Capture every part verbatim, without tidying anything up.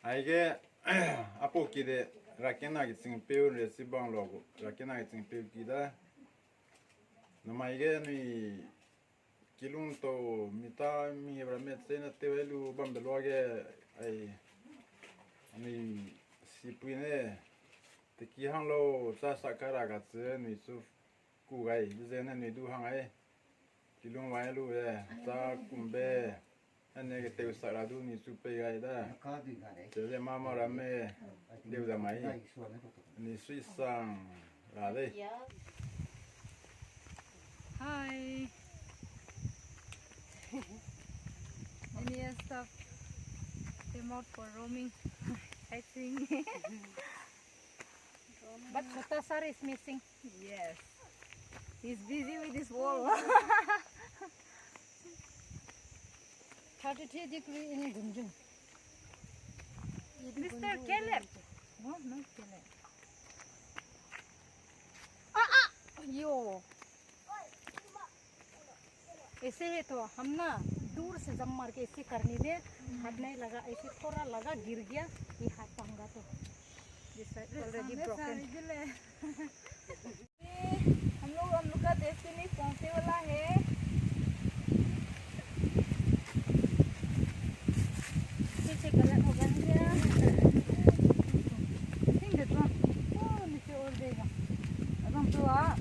Aige, apo kide, rakena kiching peu, resi bang logo, rakena kiching peu kida. Namai ge nui kilungto, mita mi hebra met sena teu helu bam belo ge, ai, nui sipui ne, te kihang lo, cha sakara ka che, nui su ku gai, je ne nui du hang ai. Kilung vai lu e, cha kumbe. Ane ke teu sara du ni chu pe gai da. Te le mama ra me deu da mai. Ni sui sang ra de. Hi. Any stuff? Came out for roaming. I think. But Kota sir is missing. Yes. He's busy with his wall. Thirty-three degree in Gunjung. Mister Caleb. No, no, Caleb. Ah, ah! Yo. ऐसे है तो हम ना दूर से जंप मार के ऐसे करने दे, हाथ नहीं लगा, ऐसे थोड़ा लगा, गिर गया, ये हाथ पंगा तो। This side already broken। हम लोग, हम लोग का डेस्टिनी पहुंचने वाला है। पीछे गलत हो गया क्या? ठीक है तो। ओ, नीचे और देगा। अब हम तो आ।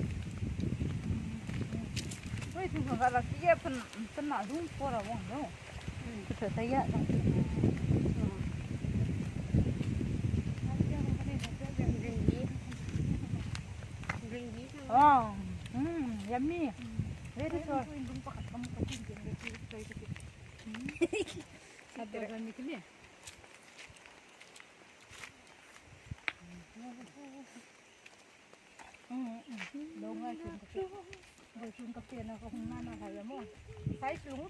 Ui, tu ka la ki ye pen, pen na dung ko ra wang no. Tu ta ya. Oh, mm, yummy. Very soft. Ada ni kini. Lo ngai chun ka pe. Lo chun ka pe na ka hung na na hai mo. Sai chun.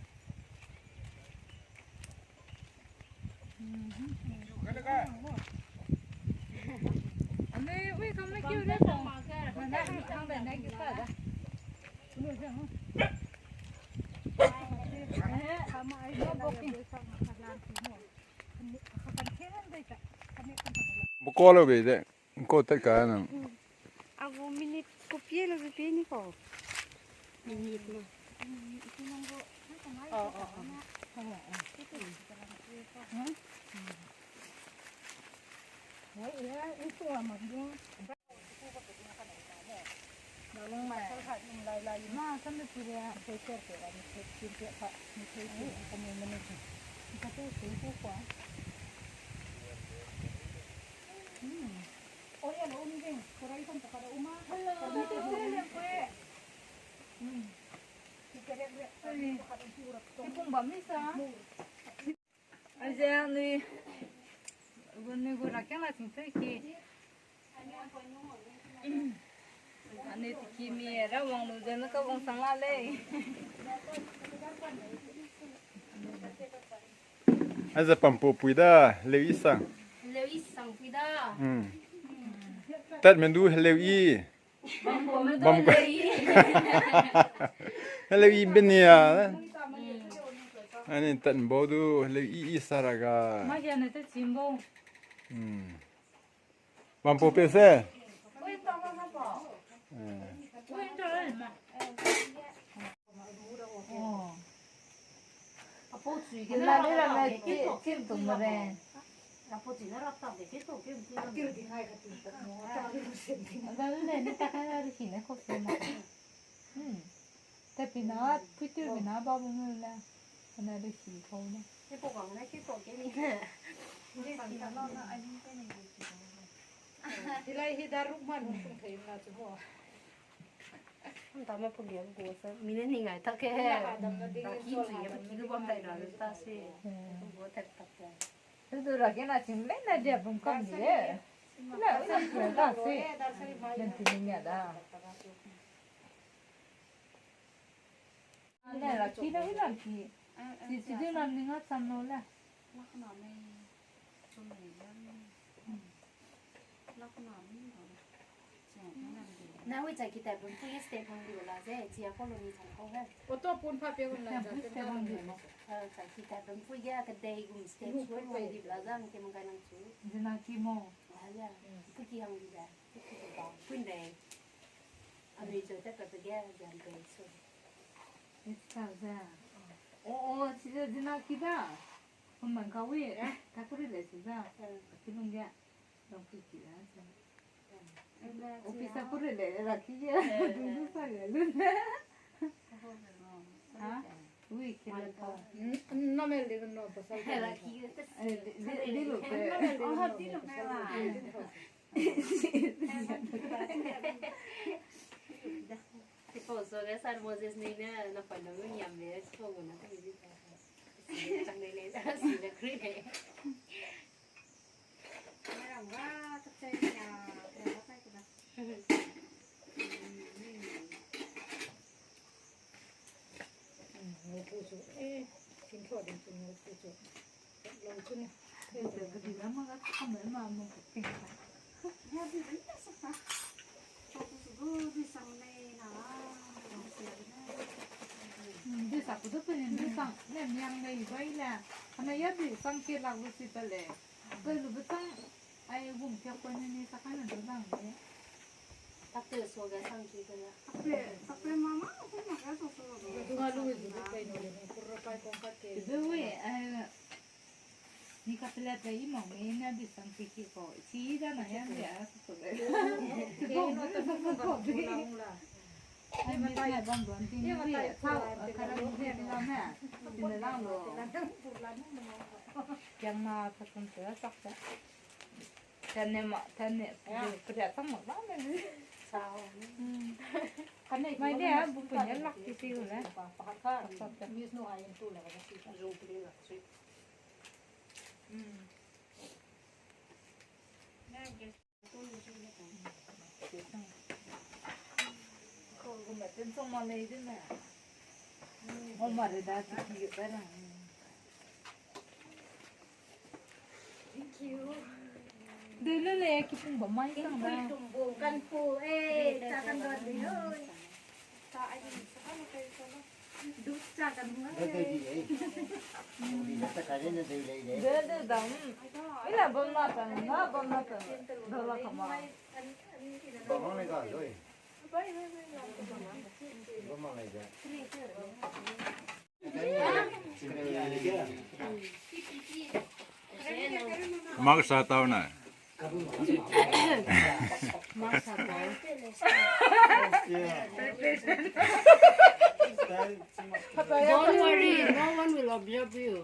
Ane, ui, kam na kiu le ko. Na, na, na, na, kiu ka da. Ui, ja, ha. Eh, kama ai mo boking. Bukolo be de. Ko te ka na. Ago minute ko pie lo pie ni ko. Minute ma. Oh, oh, oh. Aja ni, gun ni gun akyang la ching thei ki. Ani ti ki mi ra wang lu den ka wang sang la le. Aja pampu pui da, leu i sang. Leu i sang pui da. Hmm. Tat men du leu i. Bam ko. Hello, i benia. Ani tan bo du, hello, i, i saraga. Ma ya ne te chim bo. Hmm. Bam po pe se. Eh. Oh. Apo chui ke la le la me ki, ki tum ma re. Apo chui na rap tam de ki to ki ki. Ki ki ngai ka tum to mo ta ki sen ti. Ada le ne ta ka ri ki ne ko se ma. Hmm. Te pina, pui tu pina ba bu mu la. Ana ri ki ko ne. Ki ko ka ne ki to ki ni ne. Ni ki na na ani ke ni ki. Hilai hi daruk man kum thei na chu ho. Tama pun dia ko sa. Mine ni ngai ta ke. Ki chu ya ki ko bam dai na ta se. Ko tak tak ya. Tu tu ra ke na chim le na dia bum kam ni le. Na u ni ta se. Nan ti ni ya da. Na la ki na u la ki. Si si du na ni nga cham no la. Lakna mai chun ni yan. Lakna mi no. Chen ni nan de. Nawi cha kita bun pui step hang di la je, chia ko lo ni cha ko he. Oto pun pha pe gun la ja, te da ni. Cha kita bun pui ya ka dei gun step so hang di la ja, ke mang kai nang chu. Jina ki mo. Ala, pui ki hang di da. Pui ki ba, pui dei. Ami jo ta ka pe ya, jan pe so. Esta ja. O, o, si jina ki da. Pun man ka wi, ka kuri le si ja. Ki lung ya. Office a pure le rakhi ya. Dungu sa le lun. Ha? Ui, kila ko. No me le no pasal. Rakhi ya. Di lo pe. Oh, di lo pe la. Tipo, so ga sar Moses ne na na pa no yam le so go na ka ni. Chang ne le sa si le kri le. Di sa ku do pe ni di sang ne miang nei bai la. Ana ya di sang ke la lu si pe le. Pe lu pe sang ai gum ke ko ni ni sa ka na do dang ni. Ta pe so ga sang ki pe la. Ta pe, ta pe mama, ko ma ga so so. Du ga lu du pe no le ko ro pai ko ka ke. Du wi ai Ni ka pele pe i mo me na di sang ki ki ko. Si da na ya me a ko le. Ko no to ko ko bi. Ai mi na bang don ti ni. Sa ka ra ni la me. Ti na la lo. Kyang na ta kun te sa sa. Ta ne ma, ta ne. Pria ta ma ba me. Sa. Mai de a bu pu ne lak ti ti le. Pa pa ka. Sa sa. Mi no ai tu le ka si ta. Jong pli la si. Thank you. Dulu le kipung ba mai sang da. Kan pu eh, cha kan don de oi. Cha ai ni sa kan kai sa. Dul dam. Ila bom na tan, na bom na tan. Dola kama. Magsa tau na. Don't worry, no one will observe you.